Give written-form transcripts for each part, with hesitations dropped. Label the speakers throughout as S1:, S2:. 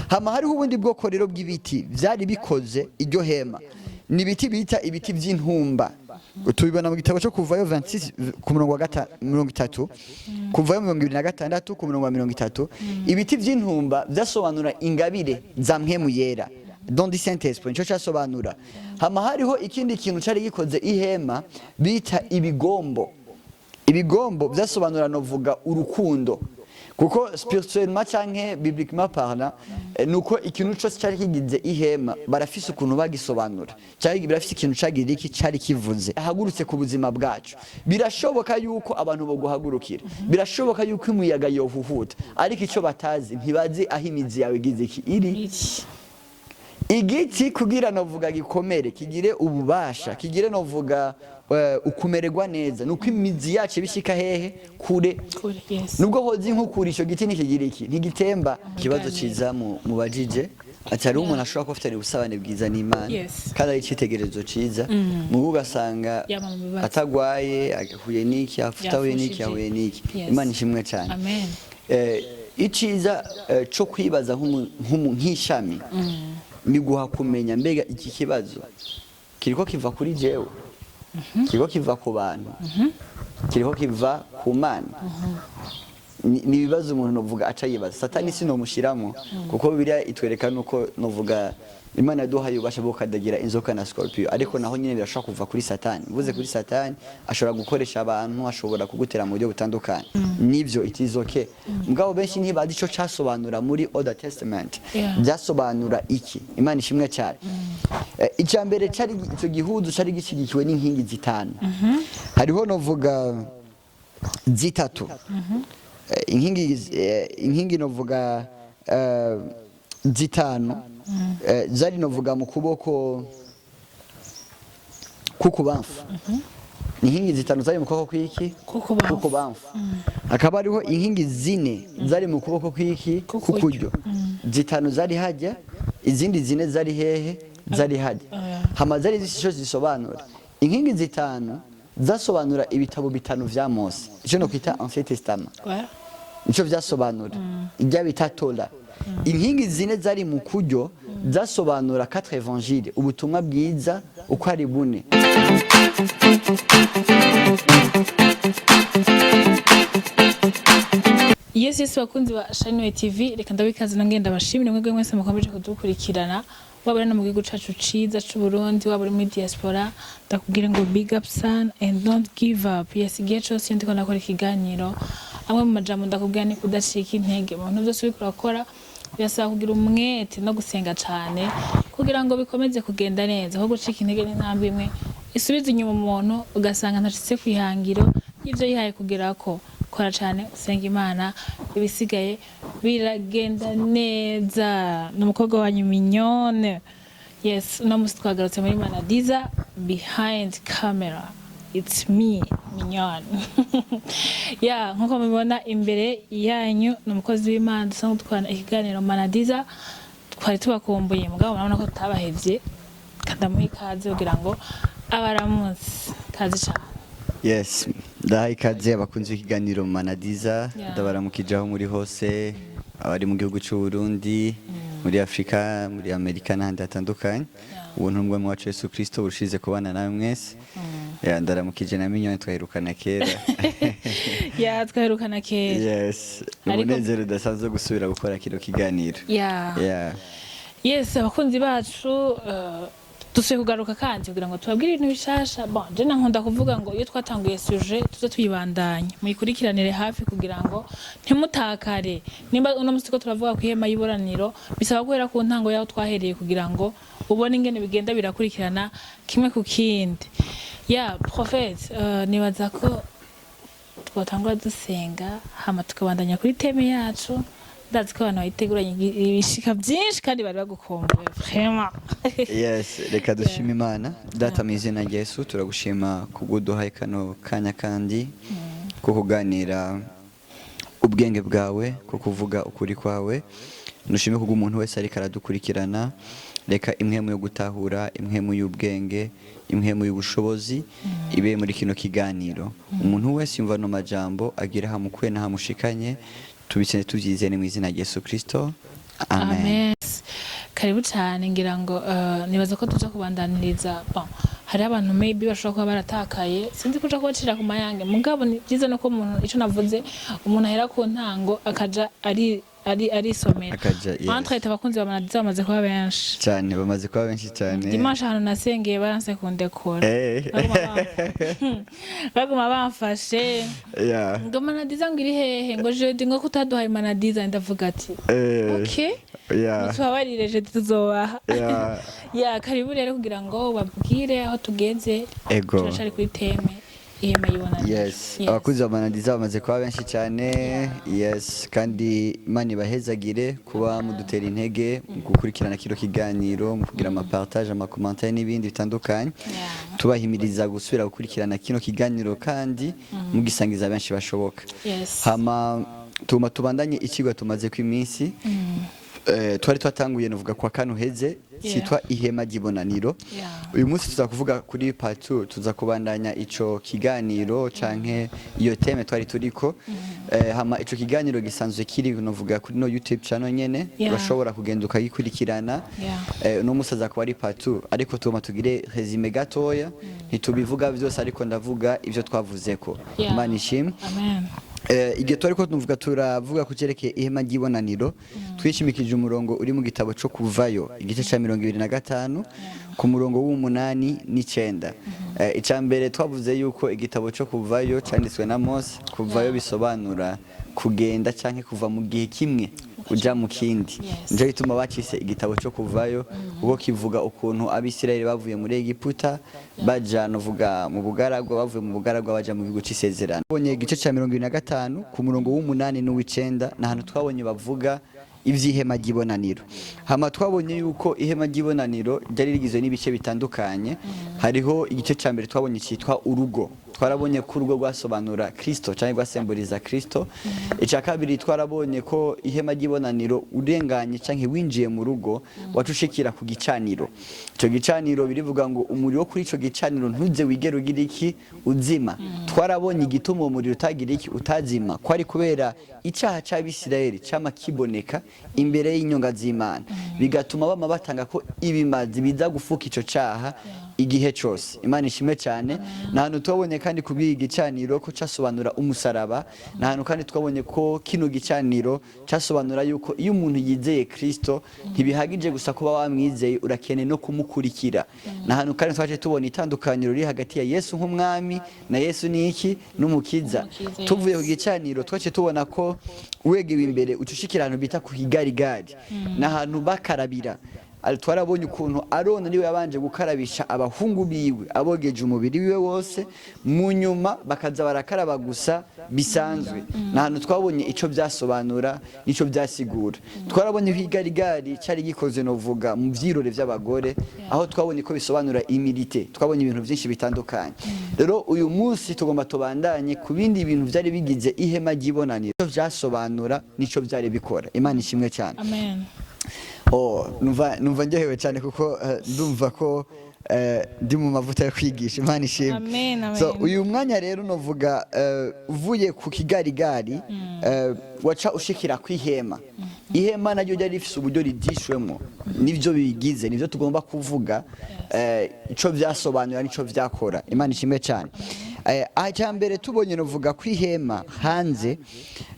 S1: Hama hariho ubundi bwoko rero bw'ibiti vyari bikoze iryo hema, ni ibiti bita ibiti vy'intumba. Tubibona mu gitabo cyo Kuvayo 26 ku murongo wa 30, Kuvayo 26 ku murongo wa 30. Ibiti vy'intumba vyasobanura ingabire za Mpwemu Yera, don du Saint Esprit, nico cyasobanura. Hama hariho ikindi kintu cari gikoze ihema bita ibigombo. Ibigombo byasobanura, novuga, urukundo, kuko spirituellement canke bibliquement parlant, nuko ikintu cose cari kigize ihema barafise ukuntu bagisobanura, cari birafise ikintu cagira iki cari kivuze ahagurutse ku buzima bwacu. Birashoboka yuko abantu boguhagurukira, birashoboka yuko imiyaga yohuhuta, ariko ico batazi, ntibazi aho imizi yawe igize iki iri.
S2: Iki.
S1: Igiti kugira, novuga, gikomere, kigire ububasha, kigire, novuga, ukumererwa neza, nuko imizi yacu ibishika hehe? Kure.
S2: Kure, yes.
S1: Nubwo hoza inkukura, ico giti ntikigira iki, ntigitemba. Ikibazo ciza mubajije ati hariho umuntu ashobora kuba afitanye ubusabane bwiza n'Imana kandi ari icitegererezo ciza, mubu ugasanga
S2: Yama mu bibazo.
S1: atagwaye, ahuye n'iki, atahuye n'iki,
S2: Yafushije.
S1: ahuye n'iki. Imana ishimwe cyane.
S2: Amen.
S1: Iciza co kwibaza nk'ishami biguha kumenya mbega iki kibazo kiriko kiva kuri jewe, kiriko kiva ku bantu, kiriko kiva ku Mana. Ni ibibazo umuntu, novuga, aca yibaza. Satani sinomushiramo, kuko Bibiliya itwereka nuko, novuga, Imana yaduhaye ububasha bwo gukadagira inzoka na scorpion, ariko naho nyine birashobora kuva kuri Satani. Mvuze kuri Satani, ashobora gukoresha abantu, ashobora kugutera mu buryo butandukanye. Nivyo, it is okay. Mugabo benshi ntibazi ico casobanura muri Old Testament. Byasobanura iki? Imana ishimwe cyane. Icya mbere, cari ico gihuzu cari gishigikiwe n'inkingi zitanu. Hariho, novuga, zitatu. Inkingi, novuga, zitanu zari, novuga, mu kuboko k'ukubamfu. Inkingi zitanu zari mu kuboko kw'iki?
S2: K'ukubamfu.
S1: K'ukubamfu. Hakaba hariho inkingi zine zari mu kuboko kw'iki?
S2: K'ukuryo.
S1: K'ukuryo. Zitanu zari hajya, izindi zine zari hehe? Zari hajya. Hama zari zifise ico zisobanura. Inkingi zitanu zasobanura ibitabo bitanu vya Mose, ico no kwita Ancien Testament. Nico vyasobanura, ibya bita Torah. Inkingi zine zari mu kuryo zasobanura quatre évangiles, ubutumwa bwiza uko ari bune.
S2: Yes, bakunzi ba Shine TV, reka ndabikaze nangenda bashimire mwebwe mwese mukomeje kudukurikirana, waba uri no mu gihugu cacu ciza c'u Burundi, waba uri muri diaspora. Ndakubwira ngo big up son and don't give up. Yes, igihe cose iyo ndiko ndakora ikiganiro, amwe mu majambo ndakubwira ni kudacika intege mu bintu byose uriko urakora. Birasaba kugira umwete no gusenga cane kugira ngo bikomeze kugenda neza, kuko gucika intege ni intambwe imwe isubiza inyuma umuntu, ugasanga ntashitse kwihangiro y'ivyo yihaye kugerako. Kora cane, usenga Imana, ibisigaye biragenda neza. Ni umukobwa wanyu Mignone. Yes, uno musi twagarutse muri Manadiza. Behind camera it's me, Mignone. Yeah, nkuko mubibona imbere yanyu ni umukozi w'Imana dusanzwe dukorana ikiganiro Manadiza. Twari tubakumbuye, mugabo murabona ko tutabahevye. Kandamuha ikaze kugira ngo abaramutse. Kaze cane.
S1: Yes, ndaha ikaze abakunzi b'ikiganiro Manadiza. Ndabaramukije aho muri hose, abari mu gihugu cy'u Burundi, muri Afurika, muri Amerika n'ahandi hatandukanye. Ubuntu bw'Umwami wacu Yesu Kristo burushize kubana nawe mwese. Yeah, ndaramukije na Mignone, twaherukana kera.
S2: Ya, twaherukana kera.
S1: Yes, umunezero udasanzwe gusubira gukora kino kiganiro.
S2: Yes, abakunzi bacu, dusubiye kugaruka kandi kugira ngo tubabwire ibintu bishasha. Bon, je nankunda kuvuga ngo iyo twatanguye sujet tuze tuyibandanya, muyikurikiranire hafi kugira ngo ntimutakare. Nimba uno musi ko turavuga ku ihema y'iboraniro, bisaba guhera ku ntango yaho twahereye kugira ngo ubone ingene bigenda birakurikirana kimwe ku kindi. Ya prophète, nibaza ko twotangura dusenga, hama tukabandanya kuri thème yacu. Ndazi ko abantu bayiteguranye ibishika byinshi kandi bari bagukumbuye vraiment.
S1: Yes, reka dushime Imana. Data, mu izina rya Yesu, turagushima kubw'uduhaye kano kanya kandi ko kuganira ubwenge bwawe, ko kuvuga ukuri kwawe. Nushime kubwo umuntu wese ariko aradukurikirana. Reka impwemu yo gutahura, impwemu y'ubwenge, impwemu y'ubushobozi ibe muri kino kiganiro. Umuntu wese yumva no majambo agira hamukuye n'ahamushikanye. Tubisene tubyizere mu izina rya Yesu Kristo, amen.
S2: Amen. Karibu cyane. Ngira ngo nibaza ko tuza kubandaniriza. Bon, hari abantu maybe bashobora kuba baratakaye, sinzi kuja kubacira ku mayange, mugabo ni byiza no ko umuntu, ico navuze, umuntu ahera ku ntango akaja ari ari arisomera.
S1: Akaja, yes.
S2: Entre abakunzi ba Manadiza bamaze kuba benshi.
S1: Cyane, bamaze kuba benshi cyane.
S2: Dimanche ahantu nasengeye baranse kundekura. Baguma bamfashe ngo Manadiza ngo iri hehe, ngo jeudi ngo kutaduhaye Manadiza. Ndavuga ati okay, mutubabarire, jeudi tuzobaha. Ya, karibu rero kugira ngo babwire aho tugeze.
S1: Ego.
S2: Turacari kuri thème ihema y'ibonaniro.
S1: Yes, abakunzi ba Manadiza bamaze kuba benshi cyane. Yes, kandi Imana ibahezagire kuba mudutera intege mu gukurikirana kino kiganiro, mu kugira amapartage, amacommentaire n'ibindi bitandukanye. Tubahimiriza gusubira gukurikirana kino kiganiro kandi mugisangiza benshi bashoboka. Hama tuguma tubandanye ikigwa tumaze ku iminsi, twari twatanguye nuvuga kwa kano heze, cyitwa ihema ry'ibonaniro. Uyu munsi tuza kuvuga kuri part 2, tuza kubandanya ico kiganiro canke iyo thème twari turiko. Hama ico kiganiro gisanzwe kiri novuga kuri no YouTube channel nyene, urashobora kugenda ukagikurikirana. Uno munsi aza kuba ari part 2, ariko tugoma tugire résumé gatoya. Ntitubivuga vyose, ariko ndavuga ivyo twavuzeko. Imana ishimwe.
S2: Amen.
S1: Igihe twari ko tuvuga, turavuga ku cyerekeye ihema ry'ibonaniro, twishimikije umurongo uri mu gitabo cyo Kuvayo, igice cya 25, ku murongo w'8 n'icenda. Icya mbere twavuze yuko igitabo cyo Kuvayo cyanditswe na Mose. Kuvayo bisobanura kugenda canke kuva mu gihe kimwe uja mu kindi. Nico gituma bacise igitabo cyo Kuvayo, kuko kivuga ukuntu Abisirayeli bavuye muri Egiputa baja novuga mu bugaragwa, bavuye mu bugaragwa baja mu gihugu c'isezerano. Tubonye igice ca 25 ku murongo w'8 n'uw'icenda, ni ahantu twabonye bavuga ivy'ihema ry'ibonaniro. Hama twabonye yuko ihema ry'ibonaniro ryari rigizwe n'ibice bitandukanye. Hariho igice ca mbere twabonye cyitwa urugo. Twarabonye ko urugo rwasobanura Kristo cyangwa rwasemburiza Kristo. Icya kabiri, twarabonye ko ihema ry'ibonaniro urenganye cyangwa winjiye mu rugo, waca ushikira ku gicaniro. Icyo gicaniro birivuga ngo umuriro wo kuri ico gicaniro ntuze wigere ugira iki? Uzima. Twarabonye igituma uwo muriro utagira iki? Utazima, ko ari kubera icaha c'Abisirayeli cama kiboneka imbere y'inyonga z'Imana, bigatuma bama batanga ko ibimazi biza gufuka ico caha igihe cose. Imana ishimwe cyane. Ni ahantu twabonye kandi kubw'iyi gicaniro ko casobanura umusaraba. Ni ahantu kandi twabonye ko kino gicaniro casobanura yuko iyo umuntu yizeye Kristo, ntibihagije gusa kuba wamwizeye, urakeneye no kumukurikira. Ni ahantu kandi twaje tubona itandukaniro riri hagati ya Yesu nk'umwami na Yesu niki? N'umukiza.
S2: Umukiza.
S1: Tuvuye ku gicaniro, twace tubona ko wegewe imbere uca ushikira ahantu bita ku kigarigari, ni ahantu bakarabira. Twarabonye ukuntu Aroni niwe yabanje gukarabisha abahungu biwe, abogeje umubiri wiwe wose, mu nyuma bakaza barakaraba gusa bisanzwe. Ni ahantu twabonye ico byasobanura n'ico byasigura. Twarabonye ko igarigari cyari gikoze novuga mu vyirore vy'abagore, aho twabonye ko bisobanura humilité. Twabonye ibintu byinshi bitandukanye. Rero uyu munsi tugomba tubandanye ku bindi bintu vyari bigize ihema ry'ibonaniro, ico vyasobanura n'ico vyari bikora. Imana ishimwe cyane.
S2: Amen.
S1: Oh, numva ndyohewe cyane kuko ndumva ko ndi mu mavuta yo kwigisha. Imana ishimwe.
S2: Amen, amen.
S1: So uyu mwanya rero novuga uvuye ku kigarigari, waca ushikira ku ihema. Ihema naryo ryari rifise uburyo ridishwemo nivyo bigize, nivyo tugomba kuvuga, ico vyasobanura nico vyakora. Imana ishimwe cyane. Aha mbere tubonye novuga ku ihema hanze,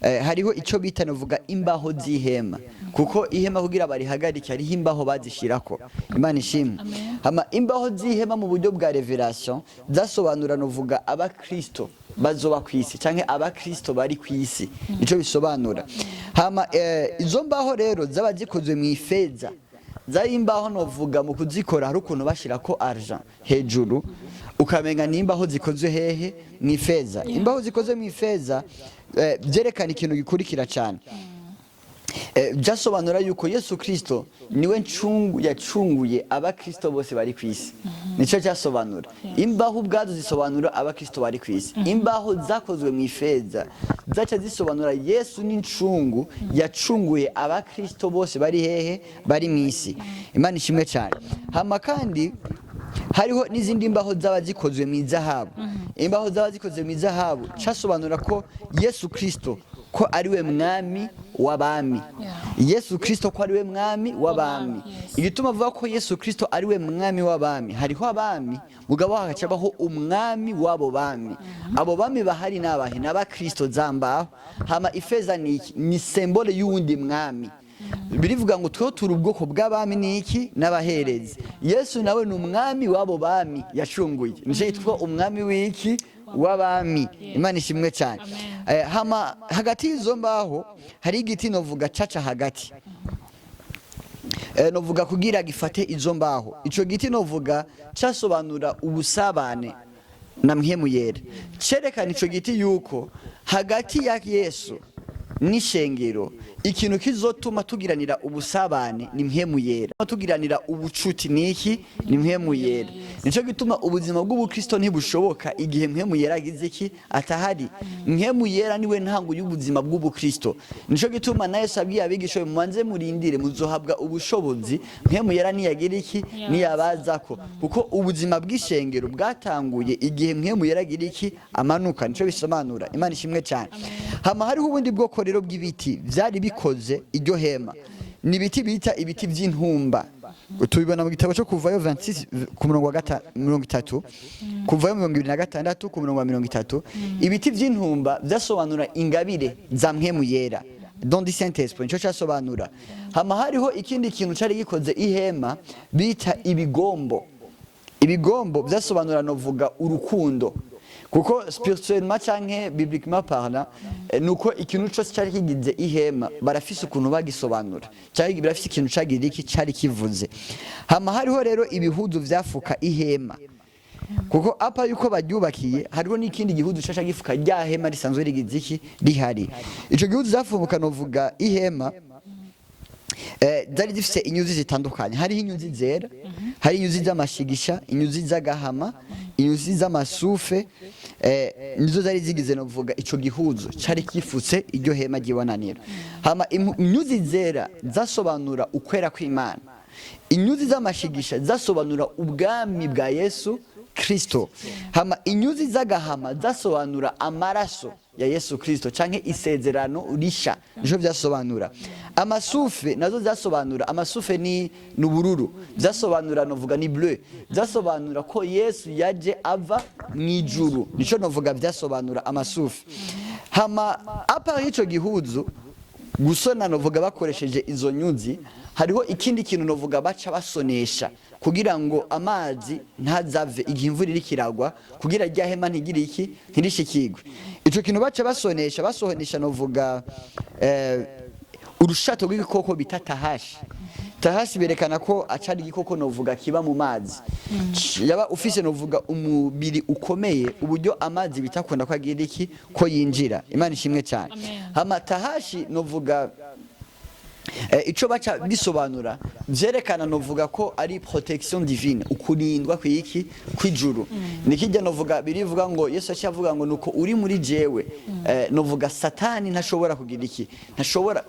S1: hariho ico bita novuga imbaho z'ihema, kuko ihema kugira barihagarike hariho imbaho bazishirako. Imana ishimwe. Hama imbaho z'ihema mu buryo bwa révélation zasobanura novuga Abakristo bazoba ku isi canke Abakristo bari ku isi, nico bisobanura. Hama izo mbaho rero zaba zikozwe mu ifeza. Zari imbaho novuga mu kuzikora hari ukuntu bashirako argent hejuru, ukamenga ni imbaho zikozwe hehe? Mu ifeza. Imbaho zikozwe mu ifeza byerekana ikintu gikurikira cyane. Byasobanura yuko Yesu Kristo niwe ncungu yacunguye Abakristo bose bari ku isi, nicyo cyasobanura. Imbaho ubwazo zisobanura Abakristo bari ku isi. Imbaho zakozwe mu ifeza zaca zisobanura Yesu n'incungu yacunguye Abakristo bose bari hehe? Bari mu isi. Imana ishimwe cyane. Hama kandi hariho n'izindi mbaho zaba zikozwe mu izahabu. Imbaho zaba zikozwe mu izahabu cyasobanura ko Yesu Kristo ko ariwe mwami w'abami. Yesu Kristo ko ariwe mwami w'abami. Igituma avuga ko Yesu Kristo ariwe mwami w'abami, hariho abami, mugabo hagacabaho umwami w'abo bami. Abo bami bahari n'abahe? N'abakristo zambaho. Hama ifeza ni iki? Ni symbole y'uwundi mwami. Birivuga ngo twe turi ubwoko bw'abami n'iki? N'abaherezi. Yesu nawe ni umwami w'abo bami yacunguye, nicyo yitwa umwami w'iki? W'abami. Imana ishimwe cyane. Hama hagati y'izo mbaho hari igiti novuga caca hagati, novuga kugira gifate izo mbaho. Ico giti novuga casobanura ubusabane na Mpwemu Yera. Cerekana ico giti yuko hagati ya Yesu n'ishengero, ikintu kizotuma tugiranira ubusabane ni Mpwemu Yera, tugiranira ubucuti niki? Ni Mpwemu Yera. Nico gituma ubuzima bw'ubukristo ntibushoboka igihe Mpwemu Yera agize iki? Atahari. Mpwemu Yera niwe ntango y'ubuzima bw'ubukristo. Nico gituma na Yesu abwiye abigisha be, mubanze murindire, muzohabwa ubushobozi Mpwemu Yera niyagira iki? Niyabazako. Kuko ubuzima bw'ishengero bwatanguye igihe Mpwemu Yera agira iki? Amanuka. Nico bisobanura. Imana ishimwe cyane. Hama hariho ubundi bwoko rero bw'ibiti byari bikoze iryo hema, ni ibiti bita ibiti by'intumba. Tubibona mu gitabo cyo Kuvayo 26 ku murongo wa 30, Kuvayo 26 ku murongo wa 30. Ibiti by'intumba byasobanura ingabire za Mpwemu Yera, don du Saint Esprit, nico cyasobanura. Hama hariho ikindi kintu cari gikoze ihema bita ibigombo. Ibigombo byasobanura novuga urukundo, kuko spirituellement canke bibliquement parlant, nuko ikintu cyose cyari kigize ihema barafise ukuntu bagisobanura, cyari birafise ikintu cagira iki? Cari kivuze. Hama hariho rero ibihuzu vyafuka ihema, kuko apa yuko baryubakiye hariho n'ikindi gihuzu caca gifuka rya hema risanzwe rigize iki? Rihari. Ico gihuzu zafuka novuga ihema, zari zifise inyuzi zitandukanye. Hariho inyuzi zera, hari inyuzi z'amashigisha, inyuzi z'agahama, inyuzi z'amasufe, nizo zari zigize novuga ico gihuzu cari gifutse iryo hema ry'ibonaniro. Hama inyuzi zera zasobanura ukwera kw'Imana, inyuzi z'amashigisha zasobanura ubwami bwa Yesu Kristo, hama inyuzi z'agahama zasobanura amaraso ya Yesu Kristo canke isezerano risha, nico vyasobanura. Amasufe nazo zasobanura, amasufe ni nubururu, vyasobanura novuga ni bleu, vyasobanura ko Yesu yaje ava mw'ijuru, nico novuga vyasobanura amasufe. Hama apa ico gihuzu gusona novuga bakoresheje izo nyuzi, hariho ikindi kintu novuga baca basonesha kugira ngo amazi ntazave igihe imvura iriko iragwa, kugira rya hema ntigire iki? Ntirishikirwe. Ico kintu baca basonesha, basohonesha novuga urushato rw'igikoko bita tahashi. Tahashi berekana ko acari igikoko novuga kiba mu mazi, yaba ufise novuga umubiri ukomeye, uburyo amazi bitakunda ko agira iki? Ko yinjira. Imana ishimwe cyane. Hama tahashi novuga ico baca bisobanura, vyerekana novuga ko ari protection divine, ukurindwa kwiki? Kwijuru. Nikijya novuga birivuga ngo Yesu yaciye avuga ngo nuko uri muri jewe, novuga Satani ntashobora kugira iki? Ntashobora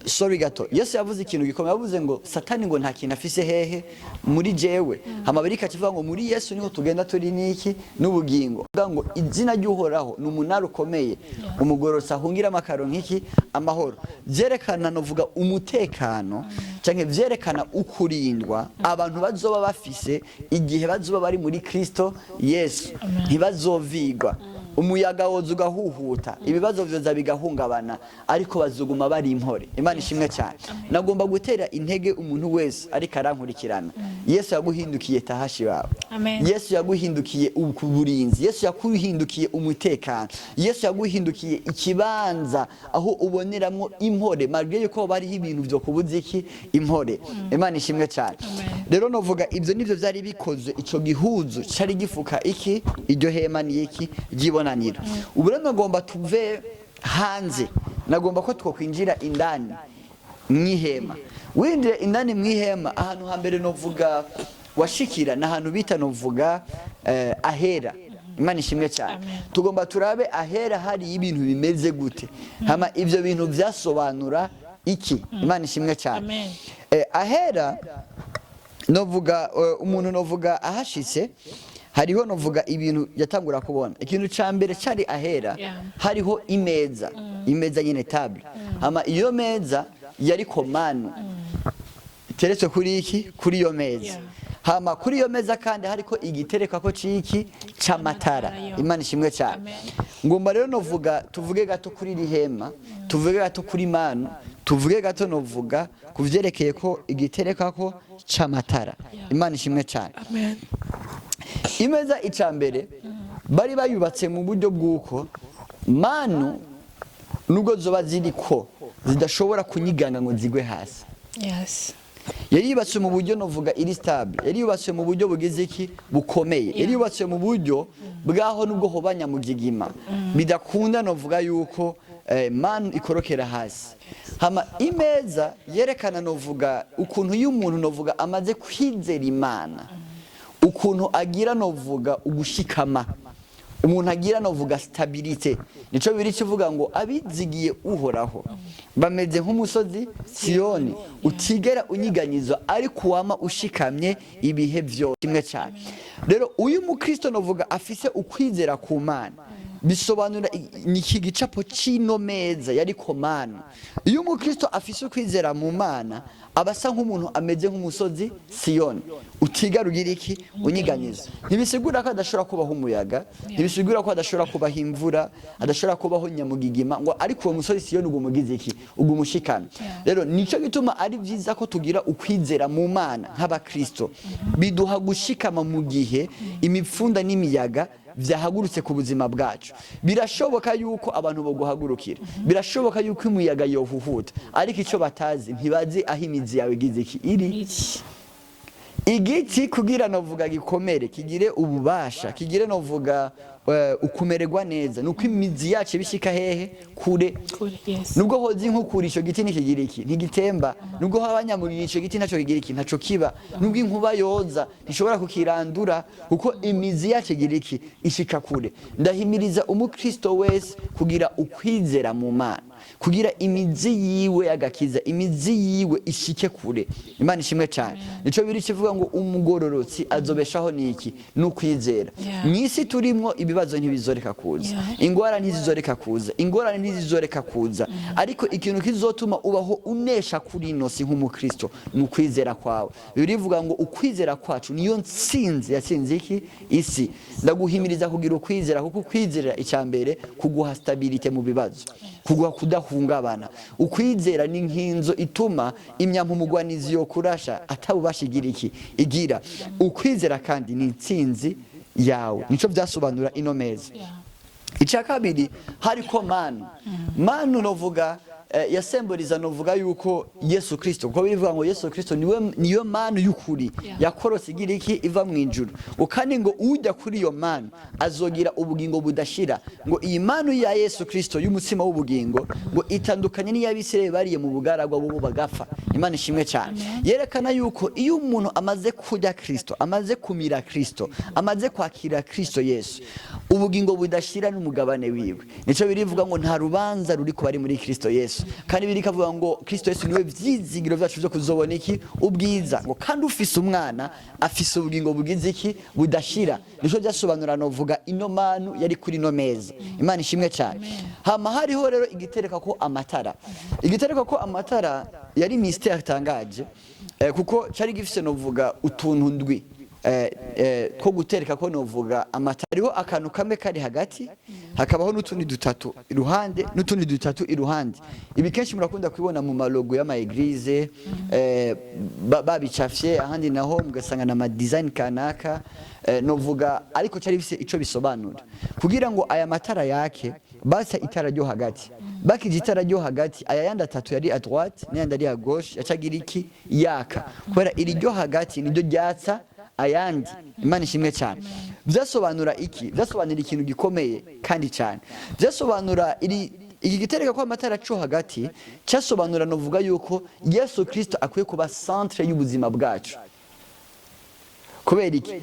S1: sorry gato. Yesu yavuze ikintu gikomeye, yavuze ngo Satani ngo nta kintu afise hehe? Muri jewe. Hama birika kivuga ngo muri Yesu niho tugenda turi niki? N'ubugingo. Avuga ngo izina ry'Uhoraho ni umunara ukomeye, umugororotsi ahungira amakaro nk'iki? Amahoro. Vyerekana novuga umutekano canke vyerekana ukurindwa abantu bazoba bafise igihe bazoba bari muri Kristo Yesu. Ntibazovigwa, umuyaga woza ugahuhuta, ibibazo vyoza bigahungabana, ariko bazoguma bari impore. Imana ishimwe cyane. Nagomba gutera intege umuntu wese ariko arankurikirana: Yesu yaguhindukiye tahashi wawe.
S2: Amen.
S1: Yesu yaguhindukiye uburinzi, Yesu yaguhindukiye umutekano, Yesu yaguhindukiye ikibanza aho uboneramwo impore, malgré yuko hoba hariho ibintu vyo kubuza iki? Impore. Imana ishimwe cyane. Rero novuga ibyo nivyo vyari bikoze ico gihuzu cari gifuka iki? Iryo hema ni iki? Ry'ibonaniro. Ubu rero nagomba tuve hanze, nagomba ko twokwinjira indani mw'ihema. Winjiye indani mw'ihema, ahantu hambere novuga washikira ni ahantu bita novuga ahera. Imana ishimwe cyane. Tugomba turabe ahera hari ibintu bimeze gute, hama ibyo bintu vyasobanura iki. Imana ishimwe cyane.
S2: Amen.
S1: Ahera novuga umuntu novuga ahashitse Hariho novuga ibintu yatangura kubona. Ikintu ca mbere cari ahera, hariho imeza, imeza nyene, table. Hama iyo meza yariko manu iteretse kuri iki, kuri iyo meza. Hama kuri iyo meza kandi hariko igiterekako ciki c'amatara.
S2: Amatara, yo.
S1: Imana ishimwe cyane.
S2: Amen.
S1: Ngomba rero novuga, tuvuge gato kuri iri hema, tuvuge gato kuri manu, tuvuge gato novuga ku vyerekeye ko igiterekako c'amatara. Imana ishimwe cyane.
S2: Amen.
S1: Imeza, ica mbere, bari bayubatse mu buryo bw'uko manu nubwo zoba ziriko zidashobora kunyiganga ngo zigwe hasi. Yari yubatse mu buryo novuga iri stable, yari yubatse mu buryo bugize iki, bukomeye, yari yubatse mu buryo bwaho nubwo hoba nyamugigima bidakunda novuga yuko manu ikorokera hasi. Hama imeza yerekana novuga ukuntu iyo umuntu novuga amaze kwizera Imana, ukuntu agira novuga ugushikama, umuntu agira novuga stabilité. Nico biri kivuga ngo abizigiye Uhoraho bameze nk'umusozi Siyoni utigera unyiganyizwa, ariko wama ushikamye ibihe vyose. Kimwe cyane rero, uyu mukristo novuga afise ukwizera ku Mana, bisobanura ni iki gicapo c'ino meza yari komana. Iyo umukristo afise ukwizera mu Mana, aba asa nk'umuntu ameze nk'umusozi Siyoni utigara ugira iki, unyiganyiza. Ntibisigura ko adashobora kubaho umuyaga, ntibisigura ko adashobora kubaho imvura, adashobora kubaho nyamugigima, ngo ariko uwo musozi Siyoni uguma ugize iki, uguma ushikamye. Rero nico gituma ari byiza ko tugira ukwizera mu Mana nk'abakristo. Biduha gushikama mu gihe imipfunda n'imiyaga vyahagurutse ku buzima bwacu. Birashoboka yuko abantu boguhagurukira, birashoboka yuko imiyaga yohuhuta, ariko icyo batazi, ntibazi aho imizi yawe igize iki, iri.
S2: Iki.
S1: Igiti kugira novuga gikomere, kigire ububasha, kigire novuga ukumererwa neza, nuko imizi yacu ibishika hehe? Kure.
S2: Kure, yes.
S1: Nubwo hoza inkukura, ico giti ntikigira iki, ntigitemba. Nubwo haba nyamuriro, ico giti ntaco kigira iki, ntaco kiba. Nubwo inkuba yoza, ntishobora kukirandura, kuko imizi yacu igira iki, ishika kure. Ndahimiriza umukristo wese kugira ukwizera mu Mana, kugira imizi yiwe y'agakiza, imizi yiwe ishike kure. Imana ishimwe cyane. Nico biri kivuga ngo umugororotsi azobeshaho niki? N'ukwizera. Mw'isi turimwo, ibibazo ntibizoreka kuza, ingwara ntizizoreka kuza, ingorane ntizizoreka kuza, ariko ikintu kizotuma ubaho unesha kuri ino si nk'umukristo ni ukwizera kwawe. Birivuga ngo ukwizera kwacu niyo ntsinzi yatsinze iki, isi. Ndaguhimiriza kugira ukwizera, kuko ukwizera, icya mbere, kuguha stabilité mu bibazo, kuguha kudahungabana. Ukwizera ni nk'inzo ituma imyampumugwanizi yo kurasha atabubasha igira iki, igira. Ukwizera kandi ni intsinzi yawe. Nico byasobanura ino meza. Icya kabiri, hariko manu. Manu novuga yasemboriza novuga yuko Yesu Kristo, kuko bivuga ngo Yesu Kristo niwe, niyo manu y'ukuri yakorotse igira iki, iva mu ijuru. Ngo kandi ngo ujya kuri iyo manu azogira ubugingo budashira. Ngo iyi manu ya Yesu Kristo y'umutsima w'ubugingo ngo itandukanye n'iy'Abisirayeli bariye mu bugaragwa bo bagapfa. Imana ishimwe cyane. Yerekana yuko iyo umuntu amaze kurya Kristo, amaze kumira Kristo, amaze kwakira Kristo Yesu, ubugingo budashira n'umugabane wiwe. Nico birivuga ngo nta rubanza ruri ku bari muri Kristo Yesu. Kandi biri kavuga ngo Kristo Yesu niwe vyizigiro vyacu vyo kuzobona iki, ubwiza. Ngo kandi ufise umwana afise ubugingo bugize iki, budashira. Nico byasobanura novuga ino manu yari kuri ino meza. Imana ishimwe cyane. Hama hariho rero igitereka ko amatara. Igitereka ko amatara yari mystère itangaje, kuko cari gifise novuga utuntu ndwi two gutereka ko novuga amatara. Hariho akantu kamwe kari hagati, hakabaho n'utundi dutatu iruhande, n'utundi dutatu iruhande. Ibi kenshi murakunda kubibona mu ma logo y'ama église, babicafye, ahandi naho mugasanga na ma design kanaka, novuga, ariko cari bifise ico bisobanura. Kugira ngo aya matara yake, basa itara ryo hagati, bakije itara ryo hagati, aya yandi atatu yari à droite n'ayandi ari à gauche yacagira iki, yaka, kubera iri ryo hagati niryo ryatsa ayandi. Imana ishimwe cyane. Byasobanura iki? Byasobanura ikintu gikomeye kandi cyane. Byasobanura iri iki gitereka ko amatara cyo hagati cyasobanura novuga yuko Yesu Kristo akwiye kuba centre y'ubuzima bwacu. Kubera iki?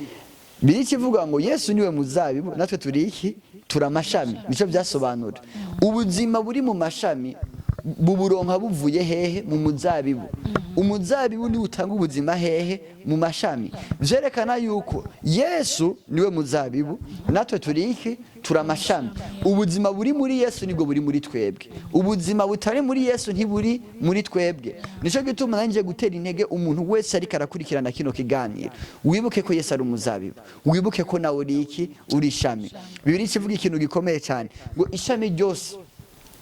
S1: Biri kivuga ngo Yesu niwe muzabibu, natwe turi iki? Turi amashami. Nico byasobanura. Ubuzima buri mu mashami. Buburonka buvuye hehe? Mu muzabibu. Umuzabibu niwo utanga ubuzima hehe? Mu mashami. Vyerekana yuko Yesu niwe muzabibu, natwe turi iki? Turi amashami. Ubuzima buri muri Yesu nibwo buri muri twebwe. Ubuzima butari muri Yesu ntiburi muri twebwe. Nico gituma nanjye gutera intege umuntu wese ariko arakurikirana kino kiganiro: wibuke ko Yesu ari umuzabibu, wibuke ko nawe uri iki? Uri ishami. Bibiliya ikivuga ikintu gikomeye cyane ngo ishami ryose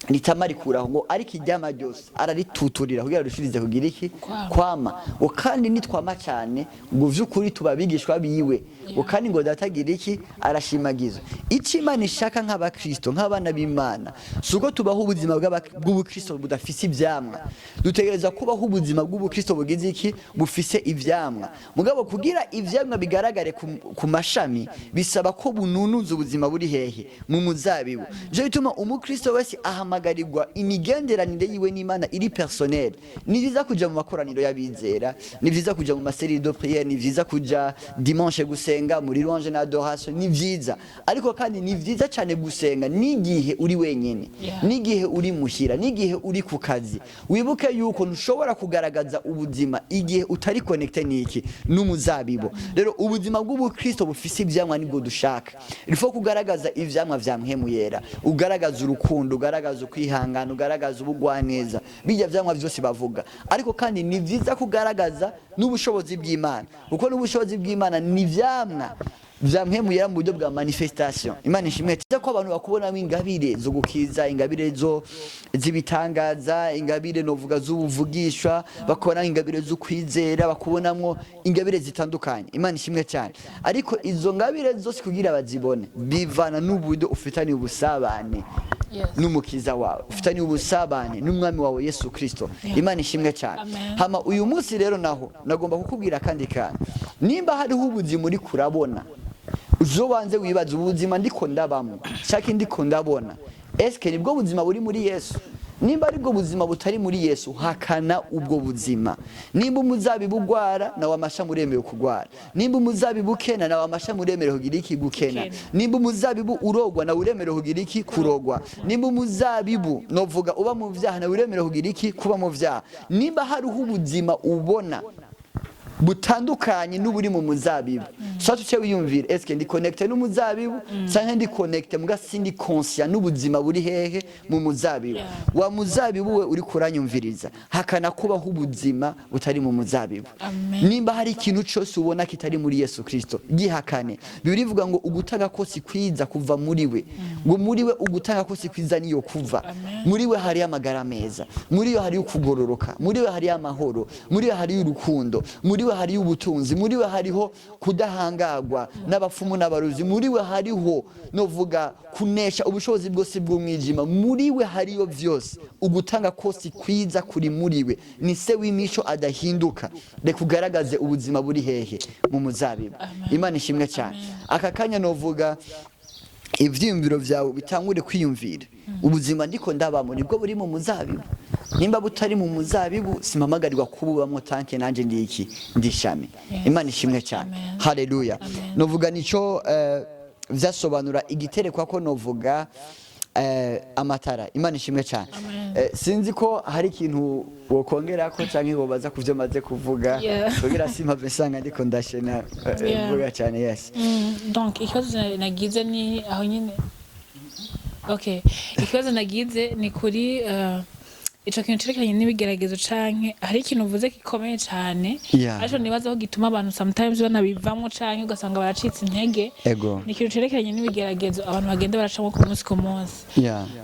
S1: ritamarikuraho ngo, ariko iryama ryose ararituturira kugira rushirize kugira iki?
S2: Kwama.
S1: Kwama. Ngo kandi nitwama cyane, ngo vy'ukuri tuba abigishwa biwe, ngo kandi ngo datagira iki? Arashimagiza. Icyo Imana ishaka nk'abakristo, nk'abana b'Imana, si uko tubaho ubuzima bw'ubukristo budafise ivyamwa. Dutegereza kubaho ubuzima bw'ubukristo bugize iki? Bufise ivyamwa. Mugabo kugira ivyamwa bigaragare ku mashami, bisaba ko bununuza ubuzima buri hehe? Mu muzabibu. Nico gituma umukristo wese ahamagarirwa imigenderanire yiwe n'Imana iri personnel. Ni vyiza kuja mu makoraniro y'abizera, ni vyiza kuja mu ma cellules de prière, ni vyiza kuja dimanche gusenga muri louange na adoration, ni vyiza. Ariko kandi ni vyiza cyane gusenga n'igihe uri wenyene, n'igihe uri muhira, n'igihe uri ku kazi. Wibuke yuko ntushobora kugaragaza ubuzima igihe utari connecté n'iki? N'umuzabibu. Rero ubuzima bw'ubukristo bufise ivyamwa nibwo dushaka. Il faut kugaragaza ivyamwa vya Mpwemu Yera, ugaragaza urukundo, ugaragaza ukwihangana, ugaragaza ubugwaneza, bijya vyamwa vyose bavuga. Ariko kandi ni vyiza kugaragaza n'ubushobozi bw'Imana, kuko n'ubushobozi bw'Imana ni ivyamwa vya Mpwemu Yera mu buryo bwa manifestation. Imana ishimwe cyiza ko abantu bakubonamo ingabire zo gukiza, ingabire zo z'ibitangaza, ingabire novuga z'ubuvugishwa, bakubonamo ingabire zo kwizera, bakubonamo ingabire zitandukanye. Imana ishimwe cyane. Ariko izo ngabire zose kugira bazibone bivana n'uburyo ufitanye ubusabane n'Umukiza wawe, ufitanye ubusabane n'Umwami wawe Yesu Kristo. Imana ishimwe cyane.
S2: Amen.
S1: Hama uyu munsi rero naho nagomba kukubwira akandi kantu. Nimba hariho ubuzima uri kurabona, uzobanze wibaza: ubuzima ndiko ndabamo shaka ndiko ndabona, eske nibwo buzima buri muri Yesu? Nimba aribwo buzima butari muri Yesu, hakana ubwo buzima. Nimba umuzabibu ugwara, nawe amashami uremerewe kugwara. Nimba umuzabibu ukena, nawe amashami uremerewe kugira iki? Gukena.
S2: Gukena.
S1: Nimba umuzabibu urogwa, nawe uremerewe kugira iki? Kurogwa. Nimba umuzabibu novuga uba mu vyaha, nawe uremerewe kugira iki? Kuba mu vyaha. Nimba hariho ubuzima ubona butandukanye n'uburi mu muzabibu, so tuce wiyumvira: eske ndi connecté n'umuzabibu, canke ndi connecté muga sindi conscient n'ubuzima buri hehe? Mu muzabibu? Wa muzabibu we uri kuranyumviriza, hakana kubaho ubuzima butari mu muzabibu.
S2: Amen.
S1: Nimba hari ikintu cyose ubona kitari muri Yesu Kristo, gihakane. Bibiliya ivuga ngo ugutanga kose kwiza kuva muri we, ngo muri we ugutanga kose kwiza niyo kuva.
S2: Amen.
S1: Muri we hariyo amagara meza, muri we hariyo ukugororoka, muri we hariyo amahoro, muri we hariyo urukundo, muri we hariyo ubutunzi, muri we hariho kudahangagwa n'abapfumu n'abaruzi, muri we hariho novuga kunesha ubushobozi bwose bw'umwijima. Muri we hariyo vyose. Ugutanga kose kwiza kuri muri we. Ni se w'imico adahinduka. Reka ugaragaze ubuzima buri hehe? Mu muzabibu.
S2: Amen.
S1: Imana ishimwe cyane. Aka kanya novuga ivyiyumviro vyawe bitangure kwiyumvira: ubuzima ndiko ndabamo nibwo buri mu muzabibu? Nimba butari mu muzabibu, simpamagarirwa kububamwo tant que nanje ndi iki? Ndi ishami. Imana ishimwe cyane.
S2: Amen.
S1: Haleluya.
S2: Amen.
S1: Novuga nico vyasobanura igiterekwa ko novuga amatara. Imana ishimwe cyane.
S2: Amen.
S1: Sinzi ko hari ikintu wokongerako canke wobaza kuvyo maze kuvuga, kugira simpave nsanga ndiko ndashena mvuga cyane, yes.
S2: Donc ikibazo nagize ni aho nyine. Okay, ikibazo nagize ni kuri ico kintu cerekeranye n'ibigeragezo, canke hari ikintu uvuze gikomeye cane, ariko nibaza ko gituma abantu sometimes banabivamwo canke ugasanga baracitse intege. Ni ikintu cerekeranye n'ibigeragezo abantu bagenda baracamwo ku munsi ku munsi.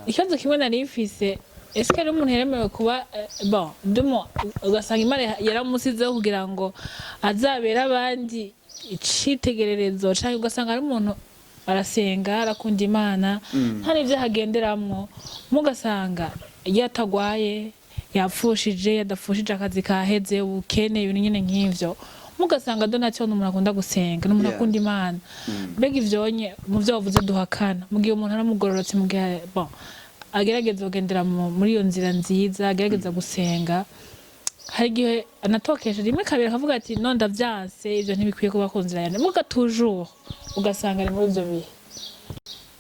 S2: Ikibazo kimwe nari mfise: ese hari umuntu yemerewe kuba bon dumo, ugasanga Imana yaramusizeho kugira ngo azabere abandi icitegererezo, canke ugasanga ari umuntu arasenga, arakunda Imana, nta n'ivyo agenderamwo, mugasanga iyo atagwaye, yapfushije, yadapfushije, akazi kaheze, ubukene, ibintu nyene nk'ivyo, mugasanga donation, umuntu akunda gusenga, n'umuntu akunda Imana. Mbega ivyonye mu vyo wavuze duhakana, mu gihe umuntu aramugororotse, mu gihe bon agerageza kugendera muri iyo nzira nziza, agerageza gusenga, hari igihe anatokesha rimwe kabiri akavuga ati: "No, ndavyanse, ivyo ntibikwiye kuba ku nzira yanjye", muga toujours ugasanga ari muri ivyo bihe.